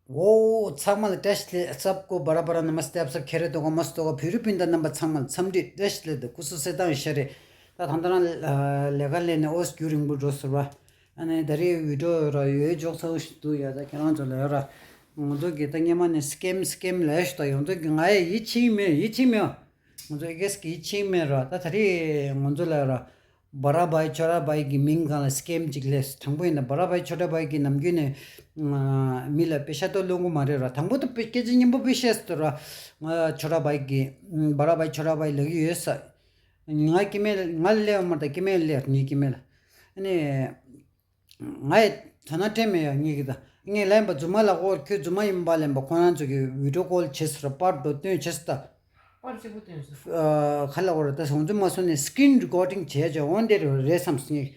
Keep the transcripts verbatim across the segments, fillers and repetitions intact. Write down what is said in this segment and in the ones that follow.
འོ། ཚང་མ་ལ་བཀྲ་ཤིས་བདེ་ལེགས། सबको बड़ा बड़ा नमस्ते, आप सब खैरियत होगा, मस्त होगा। བོད་རིགས་སྤུན་ཟླ་རྣམ་པ་ཚང་མ་ལ་འཚམས་འདྲི་བཀྲ་ཤིས་བདེ་ལེགས། སྐུ་གཟུགས་གསལ་ཐང་ཡོད་ཤག་རེད། ད་ད་ལྟ་རང་ལས་ཀ་ལས་ནས་འོ་རྒྱུན་རིང་པོ་འགྲོ་ཟེར་བ། ཨ་ནི་ད་རེས་བི་ཌི་ཡོ་ར་ཡོད་འཇོག་ཚར་ཞིག་འདུག་ཡ། ད་ཁྱེད་རང་ཚོ་ལ་ཡོད་ར། ང་ཚོ་གི་ད་སྔོན་མ་ནས་སི་ཀེམ་སི་ཀེམ་ལས་ཞུ་ད། ཡོང་ཚོ་གི་ང་ཡ་ཡིད་ཆེས་མེད། ཡིད་ཆེས་མེད། ང་ཚོ་ཨེ་གེས་གི་ཡིད་ཆེས་མེད་ར། ད་ད་རེས་ང་ཚོ་ལ་ཡོད་ར། བ་ར་བའི་ཆོ་ར་བའི་གི་མིང་སྒང་ལ་སི་ཀེམ་ཅིག་ལས། དང་པོ་ཡིན་ན་བ་ར་བའི་ཆོ་ར་བའི་གི་ནམ་རྒྱུན་ནས་མི་ལ་པེ་ཤ་ཏོ་ལོན་གི་མ་རེད་ར། དང་པོ་ཏོ་པེ་སྐད་ཆ་སྙན་པོ་པེ་ཤ་ཟེར་ར། ང་ཆོ་ར་བའི་གི་བ་ར་བའི་ཆོ་ར་བའི་ལ་གི་ཡོད་ས། ང་སྐྱེ་དམན་ང་ལ་ལས་མ་ད་སྐྱེ་དམན་ལས་ངའི་སྐྱེ་དམན་ལ། ཨ་ནི། ང་ཡི་དོ་སྣང་སྤྲད་མེད་ཡ་ངེད་ཀྱི་ད། ངས་ལན་པ་རྫུན་མ་ལ་ཨོ་ཁྱོད་རྫུན་མ་ཡིན་པ་ལན་པ་ཁོ་རང་ཚོ་གི་བི་ཌི་ཡོ་ཀོལ་བྱེད་ཟེར་པར་འགྲོ་སྟོན་བྱེད་ཟེར་ད། པར་གཅིག་པུ་སྟོན་ཟེར། ཨ། ག་ལ་བར་ད་སོང་ཚུལ་མ་སོང་ནས་སི་ཀི་རིན་རི་ཀོར་ཌིང་བྱས་ཅོ་འོ་འདི་རུ་རེད་བསམ་སོང་ངས།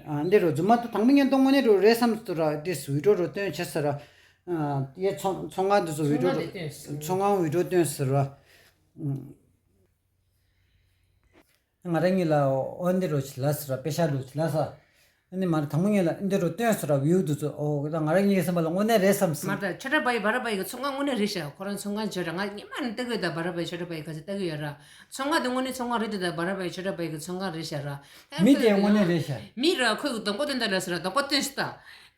ཨ་འདི་རུ་རྫུན་མ་ད་དང་པོ་ཉན་གཏོང་དངོས་གནས་རུ་རེད་བསམ་སོང་ར། འདི་བི་ཌི་ཡོ་རུ་སྟོན་བྱེད་ཟེར་ར། ཨ་ཡེ་ཚོང་ཚོང་ཁང་འདི་ཚོ་བི་ཌི་ཡོ་རུ་ཚོང་ཁང་བི་ཌི་ཡོ་སྟོན་ཟེར་ར། ང་རང་གཉིས་ལ་འོ་འདི་རུ་ལ་ཟེར་ར། པེ་ཤ་རུ་ལ་ཟེར། ཨ་ནི་མར་དང་པོ་ངེད་ལ་འདི་རུ་སྟོན་ཟེར་ར། བིའུ་འདི་ཚོ་འོ་ད་ང་རང་གཉིས་སེམས་པ་ལ་དངོས་གནས་རེད་བསམ་སོང་། མར་ད་ཆོ་ཏྲ་བའི་བ་ར་བའི་གི་ཚོང་ཁང་དངོས་གནས་རེད་ཤག་ཁོ་རང་ཚོང་ཁང་བརྗོད་ར། ང་སྔོན་མ་ནས་ལྟ་གི་ཡོད་ད། བ་ར་བའི་ཆོ་ཏྲ་བའི་ག་ཚོད་ལྟ་གི་ཡོད་ར། ཚོང་ཁང་དེ་དངོས་གནས་ཚོང་ཁང་རེད་འདུག་ད། བ་ར་བའི་ཆོ་ཏྲ་བའི་གི་ཚོང་ཁང་རེད་ཤག་ར། མི་དེ་དངོས་གནས་རེད་ཤག་མི་ར་ཁོས་གི་སྡོང་པོ་སྟོན་ད་ལ་ཟེར་ར། སྡོང་པོ་སྟོན་ཟེར་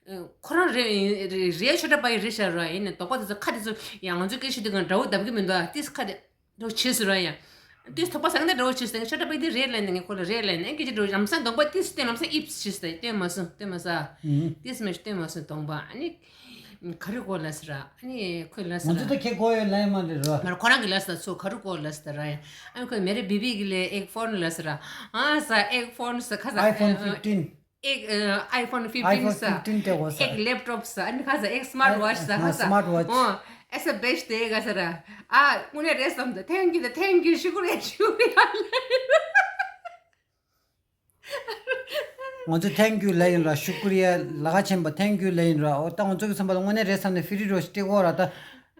ད། ཁོ་རང་རེད་རེད། ཆོ་ཏྲ་བའི་རེད་ཤག་ར། ཡིན་ནས་སྡོང་པོ་དེ་ཚོ་ཁ་དེ་ཚོ་ཡང་ང་ཚོའི་སྐད་ཆ་དེ་གང་འདྲ་བོ་བརྡབ་གི་མི་འདུག་ཨ། ཏིས་ཁ་དེ། འགྲོ་བྱེད་ཟེར་བ་ཡ། དེ་དོགས་པ་ཟ་གི་ན་འགྲོ་བྱེད་ཟེར། ཆོ་ཏྲ་པའི་དེ་རེད་ལབ་ནས་ངས་ཁོ་ལ་རེད་ལབ་ནས་ཨེ་སྐད་ཆ་འགྲོ་ལམ་སང་སྡོང་པོ་དེ་སྟེ་ལམ་སང་ཨིབ་བྱེད་ཟེར། སྟོན་མ་སོང་། སྟོན་མ་ས། ཨུམ། དེ་སྨོས་སྟོན་མ་སོང་སྡོང་པོ། ཨ་ནི་ག་རེ་གོ་ལ་ཟེར་ར། ཨ་ནི་ཁོས་ལ་ཟེར་ང་ཚོ་ར། ད་ཁྱེད་གོ་ཡོད་ལ་ཡ་མ་རེད་ར། མ་རེད། ཁོ་རང་གིས་ལ་ཟེར་ད། ཚོ་ག་རེ་གོ་ལ་ཟེར་ར་ཡ། ཨ་ནི་ཁོས་མེ་རེ་བི་བི་གི་ལ་ཨེག་ཕོན་ལ་ཟེར་ར། ཨ་ས་ཨེག་ཕོན་ཟེར། ཁ་ས་ཨའི་ཕོན་ཨ། ཕིབ་ཊིན། एक अ, आईफोन फ़िफ़्टीन आईफोन सा, फ़िफ़्टीन ते हो सा। एक लैपटॉप सा, अने खासा एक स्मार्ट वॉच सा, हाँ, खासा। Smart watch. हाँ, ऐसा बेचते हैं, खासा रहा। आ, उन्हें रेस्ट हम दे। थैंक यू, थैंक यू, शुक्रिया, शुक्रिया। ང་ཚོ་ཐེང་ཀིའུ་ལབ་ཡིན་ར། ཤུ་ཀུ་རི་ཡ། ལ་ཁ་ཆེན་པོ། ཐེང་ཀིའུ་ལབ་ཡིན་ར། འོ་ད་ང་ཚོ་གི་སེམས་པ་ལ་དངོས་གནས་རེད་བསམ་ནས་ཕི་རི་རོ་ཞིག་སྤྲད་དགོས་ར། ད་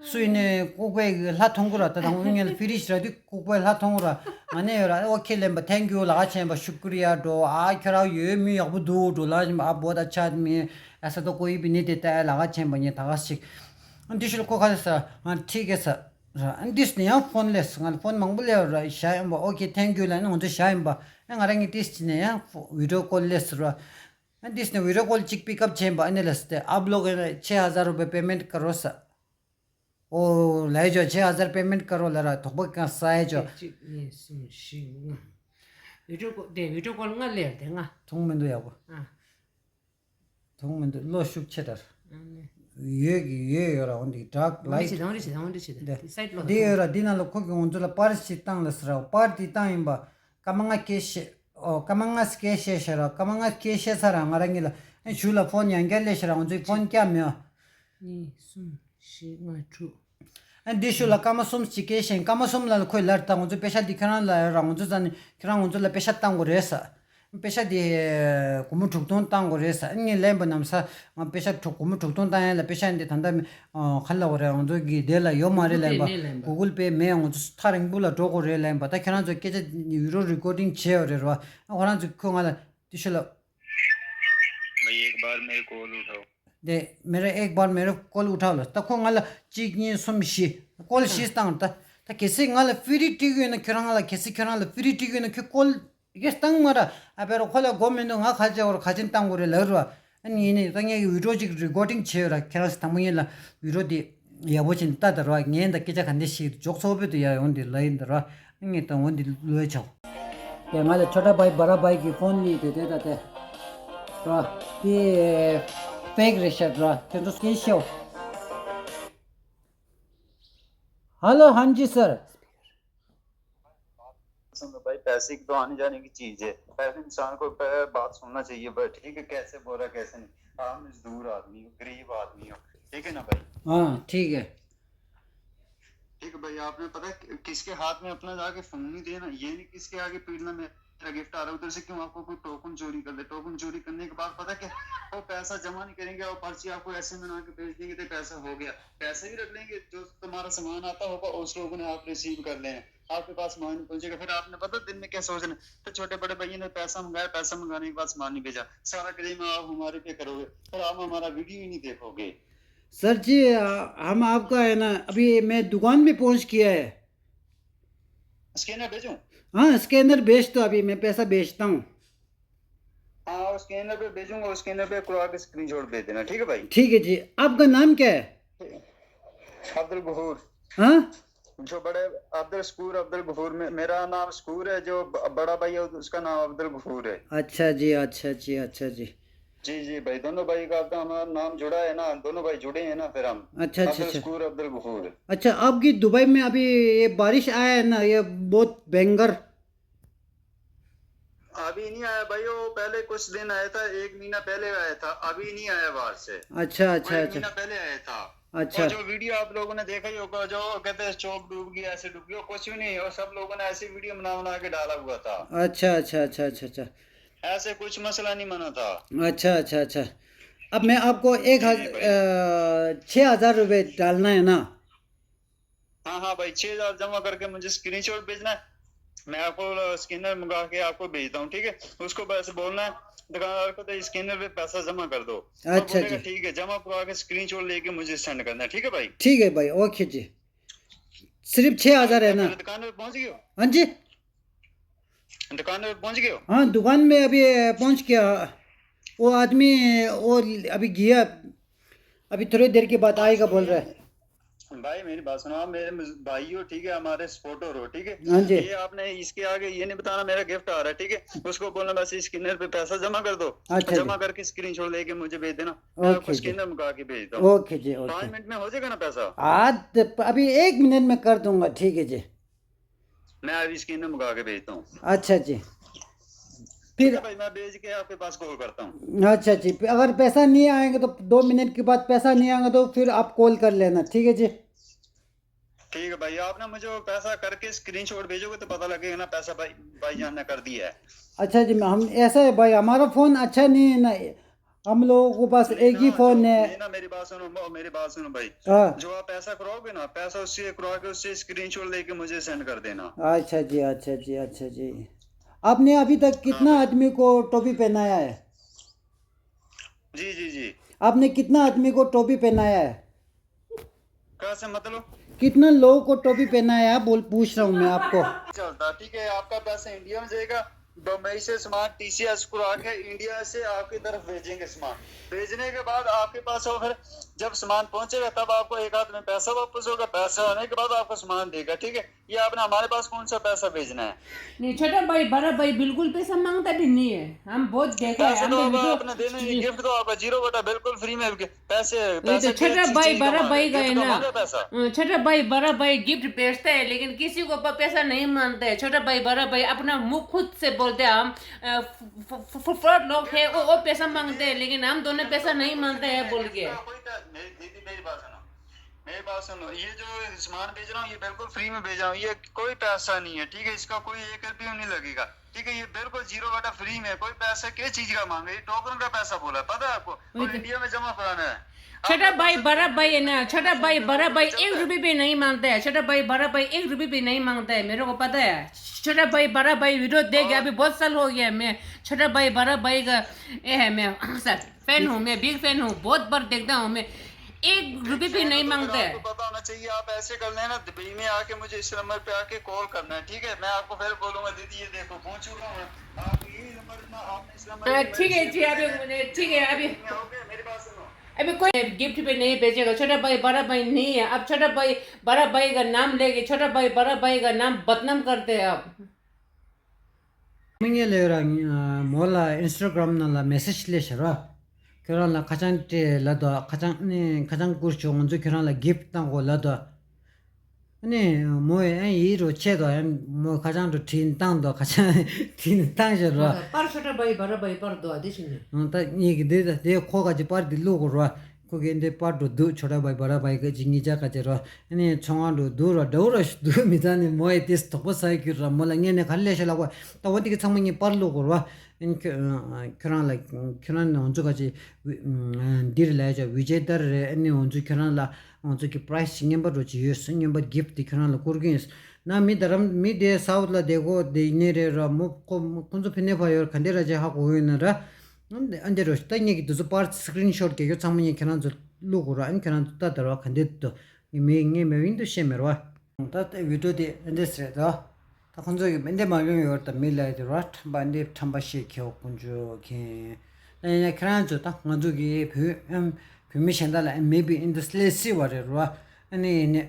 སུ་ཡིན་ནའི་ལྐུགས་པའི་ལྷ་མཐོང་གི་ར། ད་དང་པོ་ངས་ལ་ཕི་རི་ཞིག་ར་དུས་ལྐུགས་པའི་ལྷ་མཐོང་གི་ར། ང་ནས་ཡོད་ར། ཨོ་ཁེ་ལབ་པ། ཐེང་ཀིའུ། ལ་ཁ་ཆེན་པོ། ཤུ་ཀུ་རི་ཡ་འགྲོ། ཨ་ཁྱོད་རང་ཡོད་མི་ཡག་པོ་འདུག་འགྲོ་ལ། ཨ་བོ་ད་ཆ་མི་ཨ་ས་ད་ཀོ་ཡི་བི་ནི་དེ་ད་ལ་ཁ་ཆེན་པོ་ངས་ད་ག་ཞིག་ཨ་འདི་ཤུལ་ཁོ་ཁ་ས་ང་ཁྲིད་གེ་ས་ར། ཨ་འདིས་ནས་ཡང་ཕོན་ལས། ང་ལ་ཕོན་མང་པོ་སླེབས་ར། བཞག་ཡིན་པ། ཨོ་ཁེ་ཐེང་ཀིའུ་ལབ་ནས་ང་ཚོ་བཞག་ཡིན་པ། ཨ་ང་རང་གིས་ཏིས་ཅི་ནས་ཡང་བི་ཌི་ཡོ་ཀོལ་ལས་ཟེར་བ། ཨ་འདིས་ནས་བི་ཌི་ཡོ་ཀོལ་གཅིག་པིག་ཨབ་བྱས་པ། ཨ་ནི་ལས་ཏེ། आप लोग छः हज़ार रुपये पेमेंट करो सा। ཨོ་ལས་ཅོ། छः हज़ार पेमेंट करो ལ་ར། དོགས་པ་གང་ས་ཡ་ཅོ། གཅིག་གཉིས་གསུམ་བཞི་ལྔ། བི་ཌི་ཡོ་ཀོལ་དེ་བི་ཌི་ཡོ་ཀོལ་ལྔ་སླེབས་དེ་ལྔ། མཐོང་མི་འདུག་ཡག་པོ། ཨ། མཐོང་མི་འདུག་བློ་ཤུགས་ཆེ་དྲགས། ཨ་ནི། ཡོད་ཀྱི་ཡོད་ཡོད་ར། འོ་འདི་འདྲ་ལའིག་འདི་ཡོད་ར། འདི་ནང་ལ་ཁོ་གི་ང་ཚོ་ལ་པར་ཞིག་བཏང་ལ་ཟེར་ར། པར་འདི་བཏང་ཡིན་པ། སྐར་མ་ལྔ་སྐད་བཤད། ཨོ་སྐར་མ་ལྔ་སྐད་བཤད་ཤག་ར། སྐར་མ་ལྔ་སྐད་བཤད་ཚར་ར། ང་རང་གཉིས་ལ་ཨ་ཞུ་ལ་ཕོན་ཡང་བསྐྱར་སླེབས་ཤག་ར། ང་ཚོའི་ཕོན་བསྐྱར་མེད། གཉིས་གསུམ་བཞི་ལྔ་དྲུག་ཨ་འདི་ཤུ་ལ་སྐར་མ་གསུམ་ཞིག་སྐད་བཤད། སྐར་མ་གསུམ་ལ་ཁོས་ལར་ད་ང་ཚོ་པེ་ཤ་འདི་ཁྱེད་རང་ལ་ར། ང་ཚོ་རྩ་ནས་ཁྱེད་རང་ང་ཚོ་ལ་པེ་ཤ་བཏང་དགོས་རེད་ས། པེ་ཤ་འདི་སྒོར་མོ་དྲུག་སྟོང་བཏང་དགོས་རེད་ས། ངས་ལན་པ་ནམ་ས་ང་པེ་ཤ་དྲུག་སྒོར་མོ་དྲུག་སྟོང་བཏང་ཡ་ལ། པེ་ཤ་འདི་ད་ལྟ་མི་ག་ལ་བ་རེད། ང་ཚོ་གི་དེ་ལ་ཡོད་མ་རེད་ལན་པ། གུ་གུལ་པེ་མེད་ལན་པ། གུ་གུལ་པེ་མེད། ང་ཚོ་ཐག་རིང་པོ་ལ་འགྲོ་དགོས་རེད་ལན་པ། ད་ཁྱེད་རང་ཚོ་སྐད་ཆ་ཡུ་རོ་རི་ཀོར་ཌིང་བྱས་ཡོད་རེད་ར། ཁོ་རང་ཚོ་ཁྱོད་ང་ལ་འདི་ཤུ་ལ། भाई एक बार मेरे कॉल उठाओ। दे मेरा एक बार मेरा कॉल उठाओ ལ། ད་ཁོ་ང་ལ་གཅིག་གཉིས་གསུམ་བཞི། ཀོལ་བཞི་བཏང་། ད་ད་གལ་སྲིད་ང་ལ་ཕི་རི་སྤྲད་ཀྱི་ཡོད་ན། ཁྱོད་རང་ལ་གལ་སྲིད་ཁྱོད་རང་ལ་ཕི་རི་སྤྲད་ཀྱི་ཡོད་ན་ཁྱོད་ཀོལ་གེ་བཏང་མ་ར། ཨ་ཕེ་རོ་ཁོ་ལ་དགོས་མི་འདུག་ང་ག་ཅི་བར་ག་ཅི་བཏང་དགོས་རེད་ལབ་ར། ཨ་ནི་ཡིན་ནི་ད་ངས་ཀྱི་བི་ཌི་ཡོ་ཅིག་རི་ཀོར་ཌིང་བྱས་ཡོད་ར། ཁྱེད་རང་ཚོ་དང་པོ་ཉིད་ལ་བི་ཌི་ཡོ་འདི་ཡག་པོ་ཅིག་ལྟ་ད་ར། ངས་ད་སྐད་ཆ་ག་འདྲ་ཞིག་འཇོག་ཚོགས་པོ་དུ་ཡ་ཡོང་འདི་ལ་ཡིན་ད་ར། ངས་ད་འོ་འདི་ལོས་ཆོག་དེ་ང་ལ་ཆོ་ཏྲ་བའི་བ་ར་བའི་གི་ཕོན་ལི་དེ་དེ་ད་དེ་ར། དེ་ཕེག་རེད་ཤག་ར། དེ་ཚོ་སྐད་ཤེའོ། हेलो, हाँ जी सर। सुनो भाई, पैसे की तो आने जाने की चीज है, पहले इंसान को प-, बात सुनना चाहिए भाई, ठीक है? कैसे बोला, कैसे नहीं। आप मजदूर आदमी हो, गरीब आदमी हो, ठीक है ना भाई? हाँ, ठीक है। ठीक है भाई, आपने पता है कि-, किसके हाथ में अपना जाके फोन नहीं देना, ये नहीं किसके आगे पीटना। मेरा गिफ्ट आ रहा है, उधर से क्यों आपको कोई टोकन चोरी कर ले, टोकन चोरी करने के बाद पता क्या, वो पैसा जमा नहीं करेंगे और पर्ची आपको ऐसे बना के भेज देंगे तो पैसा हो गया, पैसे भी रख लेंगे, जो तुम्हारा सामान आता होगा उस लोगों ने आप रिसीव कर लें। आपके पास सामान नहीं पहुंचेगा। फिर आपने पता दिन में क्या सोचना, तो छोटे बड़े भैया ने पैसा मंगाया, पैसा मंगाने के बाद सामान नहीं भेजा, सारा क्लेम आप हमारे पे करोगे, फिर आप हमारा वीडियो ही नहीं देखोगे। सर जी, आ, हम आपका है ना, अभी मैं दुकान में पहुंच गया है। स्कैनर भेजूं? हाँ, स्कैनर भेज दो, अभी मैं पैसा भेजता हूँ। हाँ, उस स्कैनर पे भेजूंगा, उस स्कैनर पे करवा के स्क्रीनशॉट भेज देना, ठीक है भाई? ठीक है जी। आपका नाम क्या है? अब्दुल गफूर। हाँ? जो बड़े अब्दुल शकूर, अब्दुल गफूर, मे-, मेरा नाम शकूर है, जो ब-, बड़ा भाई है, उसका नाम अब्दुल गफूर है। अच्छा जी, अच्छा जी, अच्छा जी। जी, जी भाई, दोनों भाई का तो हमारा नाम जुड़ा है ना, दोनों भाई जुड़े हैं ना, फिर हम अच्छा, अच्छा, अब्दुल अच्छा। शकूर, अब्दुल गफूर। अच्छा, आपकी दुबई में अभी ये बारिश आया है ना, ये बहुत भयंकर। अभी नहीं आया भाई, वो पहले कुछ दिन आया था, एक महीना पहले आया था, अभी नहीं आया बाहर से। अच्छा, अच्छा, वो एक अच्छा। महीना पहले आया था। अच्छा। और जो वीडियो आप लोगों ने देखा ही होगा, जो कहते हैं चौक डूब गई, ऐसे डूब गई, वो कुछ भी नहीं, वो सब लोगों ने ऐसी वीडियो बना बना के डाला हुआ था। अच्छा, अच्छा, अच्छा, अच्छा, अच्छा। ऐसे कुछ मसला नहीं बना था। अच्छा, अच्छा, अच्छा। अब मैं आपको एक जी, हज-, जी भाई। अ, छः हज़ार रुपये डालना है ना? हाँ, हाँ भाई, छः हज़ार जमा करके मुझे स्क्रीनशॉट भेजना है। मैं आपको स्कैनर मंगा के आपको भेजता हूँ, ठीक है? उसको बस बोलना है दुकानदार को, तो स्कैनर पे पैसा जमा कर दो। वो अच्छा बोलेगा, जी। ठीक है, जमा करवा के स्क्रीनशॉट लेके मुझे सेंड करना है, ठीक है भाई? ठीक है भाई, ओके जी। सिर्फ छः हज़ार है ना? दुकान पे पहुँच गए हो? हाँ जी। दुकान पे पहुँच गए हो? हाँ, दुकान में अभी पहुँच गया। वो आदमी, वो अभी गया, अभी थोड़ी देर के बाद आएगा बोल रहा है। भाई, मेरी बात सुनो, आप मेरे मज-, भाई हो, ठीक है, हमारे सपोर्टर हो, ठीक है? हाँ जी। ये आपने इसके आगे ये नहीं बताना मेरा गिफ्ट आ रहा है, ठीक है? उसको बोलना बस स्कैनर पे पैसा जमा कर दो। अच्छा जी। जमा करके स्क्रीनशॉट लेके मुझे भेज देना, मैं आपको ओके जी। स्कैनर मंगा के भेजता हूँ। ओके जी, ओके। पाँच मिनट में हो जाएगा ना पैसा? आज, अभी एक मिनट में कर दूंगा, ठीक है जी। मैं अभी स्कैनर मंगा के भेजता हूँ। अच्छा जी। ठीक फिर है भाई, मैं भेज के आपके पास कॉल करता हूँ। अच्छा जी, अगर पैसा नहीं आएंगे तो, दो मिनट के बाद पैसा नहीं आएंगे तो फिर आप कॉल कर लेना, ठीक है जी? ठीक है भाई, आप ना मुझे वो पैसा करके स्क्रीनशॉट भेजोगे तो पता लगेगा ना, पैसा भाई, भाईजान ने कर दिया है। अच्छा जी, हम, ऐसा है भाई, हमारा फ़ोन अच्छा नहीं है ना, हम लोगों के पास नहीं एक ही ना, फ़ोन जो, है। नहीं ना, मेरी बात सुनो, मेरी बात सुनो भाई। हाँ। जो आप पैसा कराओगे ना, पैसा उससे करा के उससे स्क्रीनशॉट लेके मुझे सेंड कर देना। अच्छा जी, अच्छा जी, अच्छा जी। आपने अभी तक कितना हाँ भाई। आदमी को टोपी पहनाया है? जी, जी, जी। आपने कितना आदमी को टोपी पहनाया है? कैसे मतलब? कितना लोगों को टोपी पहनाया है, बोल, पूछ रहा हूँ मैं आपको। चलता, ठीक है, आपका पैसा इंडिया में जाएगा, दुबई से सामान टीसीएस को आके इंडिया से आपकी तरफ भेजेंगे सामान। भेजने के बाद आपके पास वो फिर जब सामान पहुंचेगा, तब आपको एक हाथ में पैसा वापस होगा, पैसा आने के बाद आपको सामान देगा, ठीक है? ये आपने हमारे पास कौन सा पैसा भेजना है? नहीं, छोटा भाई, बड़ा भाई बिल्कुल पैसा मांगता भी नहीं है। हम बहुत देखा है, पैसे हम तो तो अब वीडियो आपने देने नहीं, गिफ्ट तो आपका जीरो बटा बिल्कुल फ्री में, पैसे, ये तो पैसे छोटा किस भाई, चीज का बड़ा मांगे? भाई का गिफ्ट है का ना। मांगे पैसा? अ, छोटा भाई, बड़ा भाई गिफ्ट भेजता है, लेकिन किसी को प-, पैसा नहीं मांगता है। छोटा भाई, बड़ा भाई अपना मुंह खुद से बोलते हैं, हम, अ, फ-, फ-, फ-, फ्रॉड लोग हैं, वो, वो पैसा मांगते हैं, लेकिन हम दोनों पैसा नहीं मांगते हैं बोल के। कोई पैसा, मेरी दीदी, मेरी बात सुनो। मेरी बात सुनो, ये जो सामान भेज रहा हूँ, ये बिल्कुल फ्री में भेज रहा हूँ, ये कोई पैसा नहीं है, ठीक है? इसका कोई एक रुपया नहीं लगेगा, ठीक है? ये बिल्कुल जीरो बटा फ्री में, कोई पैसा किस चीज का मांगे, ये टोकन का पैसा बोला है, पता है आपको? और वही तो। इंडिया में जमा कराना है। छोटा भाई, बड़ा भाई है ना, छोटा भाई, बड़ा भाई एक रुपये भी नहीं मांगता है, छोटा भाई, बड़ा भाई एक रुपये भी नहीं मांगता है, मेरे को पता है। छोटा भाई, बड़ा भाई वीडियो देख के अभी बहुत साल हो गया है, मैं छोटा भाई, बड़ा भाई का, ये है, मैं सर फैन हूँ, मैं बिग फैन हूँ, बहुत बार देखता हूँ मैं, एक रुपये भी नहीं मांगता है। आपको पता होना चाहिए, आप ऐसे कर लेना, दुबई में आके मुझे इस नंबर पे आके कॉल करना है, ठीक है? मैं आपको फिर बोलूंगा, दीदी, ये देखो, पहुंच चुका हूँ मैं। आप यही नंबर ना, आपने इस नंबर हाँ, पे ठीक है जी, अभी मैंने, ठीक है, अभी आओगे, मेरी बात सुनो। अभी कोई गिफ्ट भी नहीं भेजेगा, छोटा भाई, बड़ा भाई नहीं है। अब छोटा भाई, बड़ा भाई का नाम लेके छोटा भाई, बड़ा भाई का नाम बदनाम करते हैं आप। མི་ངན་ལས་ར། མོ་ལ་ཨིན་སི་ཊ་གྷ་རམ་ནང་ལ་མེ་སེ་ཇི་སླེབས་ཤག་ར། ཁྱོད་རང་ལ་ཁ་བྱང་སྤྲད་ལབ་འདུག་ཁ་བྱང་ནི་ཁ་བྱང་བསྐུར་བྱུང་། ང་ཚོས་ཁྱོད་རང་ལ་གིཕ་ཊི་བཏང་དགོས་ལབ་འདུག་ཨ་ནི་མོས་ཨེ་ཡིན་རོ་ཆེ་དོ། ཨེ་མོས་ཁ་བྱང་དུ་བྲིས་བཏང་དོ། ཁ་བྱང་བྲིས་བཏང་ཤག་ར། པར་ཆོ་འདྲ་བའི་བ་ར་བའི་པར་འདུག་ཨ་དེ་བཞིན་ནི། ད་ངེད་ཀྱི་འདི་ད་དེ་ཁོ་ག་ཅི་པར་འདི་བླུག་དགོས་ར། ཁོ་གིས་འདི་པར་འགྲོ་འདུག་ཆོ་འདྲ་བའི་བ་ར་བའི་ག་ཅི་ངེད་ཅག་ག་ཅི་ར། ཨ་ནི་ཚོང་ཁང་དུ་འདུག་ར། འདྲ་བོ་ར་ཞིག་འདུག་མི་ཚང་ནི་མོ་ཡི་དེ་དོགས་པ་ཟ་ཡི་ཁྱོད་ར། མོ་ལ་ངས་ནས་ག་རེ་ལས་ཤེས་ལ་གོ། ད་འོ་དེ་གི་ཚང་མ་ངས་པར་བླུག་དགོས་ར། ཨ་ནི་ཁྱོད་ཁྱོད་རང་ལ་ཁྱོད་རང་ནི་འོ་ཚོ་ག་ཅི་འདིར་ལས་ཅག་ཝི་ཇེ་ཏར་རེད། ཨ་ནི་འོ་ཚོ་ཁྱོད་རང་ལ། ང་ཚོ་གི་པ་རའི་སི་ཅིག་རྔན་པ་འདྲ་ཅིག་ཡོད། སྔོན་མ་གིཕ་ཊི་དེ་ཁྱོད་རང་ལ་བསྐུར་གྱི་ཡིན། ན་མི་དེ་རམ་མི་དེ་སའུ་ཐི་ལ་བསྡད་གོ་དེ་ཡིན་ནི་རེད་ར། མོ་ཁོ་ཁོ་ཚོ་ཕི་ནས་ཕ་ཡོར་ག་འདྲ་ར་ཅིག་ཧ་གོ་ཡོད་ན་ར། ཨ་འདི་རོ་ད་ངེད་ཀྱི་དེ་ཚོ་པར་སི་ཀི་རིན་ཤོ་ཊི་རྒྱག་རྒྱུ་ཚང་མ་ངས་ཁྱེད་རང་ཚོ་ བླུག་དགོས་ར། ཨ་ནི་ཁྱེད་རང་ཚོ་ལྟ་དར་བ་ག་འདྲ་འདུག་ངས་མི་ངས་མེད་པ་ཡིན་དུ་བཤད་མེད་ར། ད་ལྟ་བི་ཌིའོ་དེ་ཨ་འདྲས་རེད་དོ། ད་ཁོང་ཚོ་གི་མི་འདི་མ་ཡོང་ཡོད་ད་མི་ལ་དེ་ར་ཁྲམ་པ་འདི་ཁྲམ་པ་ཤེས་ཁེའོ་ཀུན་སྤྱོད་མཁན། ད་ཡིན་ན་ཁྱེད་རང་ཚོ་ད་ང་ཚོ་གི་བོད་ཨམ་བོད་མི་གཞན་དག་ལ་ཨ་མེད་པའི་ཨིན་དུ་སླེ་སི་བ་རེད་ར། ཨ་ནི་ཡིན་ནི་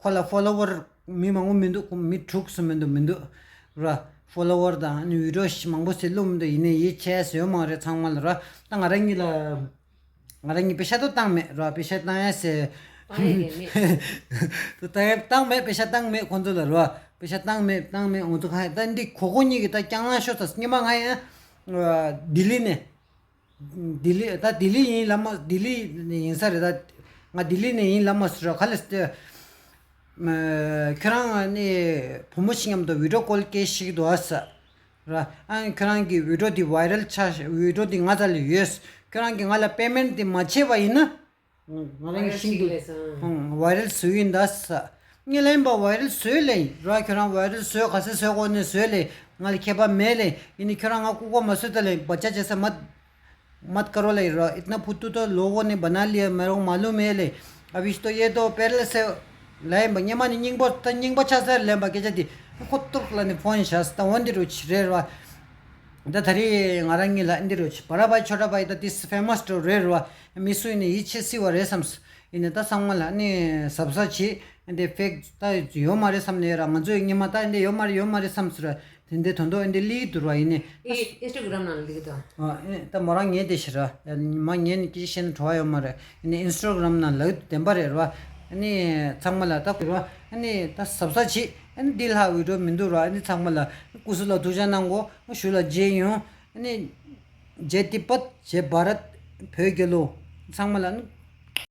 ཁོ་ལ་ཕོ་ལོ་ཝར་མི་མང་པོ་མི་འདུག་ཁོ་མི་དྲུག་སུ་མི་འདུག་མི་འདུག་ར། ཕོ་ལོ་ཝར་དང་ཨ་ནི་བི་ཌིའོ་ཞིག་མང་པོ་ཞིག་བླུགས་མི་འདུག་ཡིན་ནི་ཡིད་ཆེས་ཡོད་མ་རེད་ཚང་མ་ལ་ར། ད་ང་རང་གཉིས་ལ། ང་རང་གཉིས་པེ་ཤ་ཏོ་བཏང་མེད་ར། པེ་ཤ་བཏང་ཡ་ཟེར། བཏང་ཡ་མེད། ཏུ་བཏང་ཡ་བཏང་མེད། པེ་ཤ་བཏང་མེད་ཁོང་ཚོ་ལ་ར། པེ་ཤ་བཏང་མེད་བཏང་མེད་འོང་ཚོ་གང་ཡ་ད་འདི་གོ་གོ་གཉིས་ཀྱི་ད་སྐྱང་ལང་ཤོར་ཚ་སྙེ་མ་ང་ཡ། ལྡི་ལི་ནས། ལྡི་ལི་ད་ལྡི་ལི་ཡིན་ལབ་མ་ལྡི་ལི་ཡིན་ས་རེད་ད། ང་ལྡི་ལི་ནས་ཡིན་ལབ་མ་སུ་ར་ག་ལ་སྟེ། ཁྱོད་རང་ནི་བུ་མོ་ཞིག་མཉམ་དུ་བི་ཌིའོ་ཀོལ་སྐད་ཤིག་འདུག་ཨ་ས། ར། ཨ་ཁྱོད་རང་གི་བི་ཌིའོ་འདི་ཝའི་རལ་ཆགས་ཤག་བི་ཌིའོ་འདི་ང་རྩ་ལ་ཡོད། ཁྱོད་རང་གིས་ང་ལ་པེ་མེན་འདི་མ་བྱས་པ་ཡིན་ན། ང་རང་གི་ཤིང་དུ་ཝའི་རལ་བཟོས་ཡིན་ད་ས། ངས་ལན་པ་ཝའི་རལ་བཟོས་ལེ་ར། ཁྱོད་རང་ཝའི་རལ་བཟོས་ག་ཚད་བཟོས་གོ་ནས་བཟོས་ལེ། ང་ལ་ཁྱད་པར་མེད་ལེ། ཡིན་ནི་ཁྱོད་རང་ང་ལྐུགས་པ་མ་བཟོས་ད་ལེ། བ་ཅག་བྱེད་ས་མ། मत करो ले रहा। इतना फुतू तो लोगों ने बना लिया, मेरे को मालूम है ले। अभी तो ये तो पहले से लाइन बनिया मानी निंगबो त निंगबो छा सर ले बाकी जदी। खुद तो लाने फोन शास्ता वंदी रोच रे रवा। द धरी ང་རང་གཉིས་ལ་འདི་རུ་ཆི་བར་བའི་ཆོ་འདྲ་བའི་ད་དེ་ཕེ་མ་སི་འགྲོ་རེད་ར། མི་སུ་ཡིན་ནི་ཡིད་ཆེས་སི་བ་རེད་བསམས། ཡིན་ནི་ད་ཚང་མ་ལ་ནི་གཟབ་གཟབ་བྱེད། འདི་ཕེག་ད་ཡོད་མ་རེད་བསམ་ནས་ར། ང་ཚོའི་སྔོན་མ་ད་འདི་ཡོད་མ་རེད་ཡོད་མ་རེད་བསམས་སུ་ར། དེ་འདྲའི་དོན་དག་འདི་ལི་དུར་བ་ཡིན་ནི། ཨི་ཨིན་སི་ཊ་གྷ་རམ་ནང་ལ་ལིག་དང་། ཨ་ཨེ་ད་མོ་རང་ངས་དེ་ཤི་ར། མ་ངས་ནི་ཀི་ཤེས་ནི་བྲོ་བ་ཡོད་མ་རེད། ནི་ཨིན་སི་ཊ་གྷ་རམ་ནང་ལ་བདེན་པ་རེད་ར། ནི་ཚང་མ་ལ་ད་གུ་ར། ནི་ད་གཟབ་གཟབ་བྱེད། ནི་འདི་ལྷག་བི་ཌིའོ་མི་འདུག་ར། ནི་ཚང་མ་ལ་སྐུ་གཟུགས་ལ་ཐུགས་ཅག་གནང་གོ་ཞུ་ལ་རྗེས་ཡོང་། ནི་རྗེ་ཏི་པད་རྗེ་བྷ་རད་བོད་རྒྱལ་ལོ། ཚང་མ་ལ་ནི།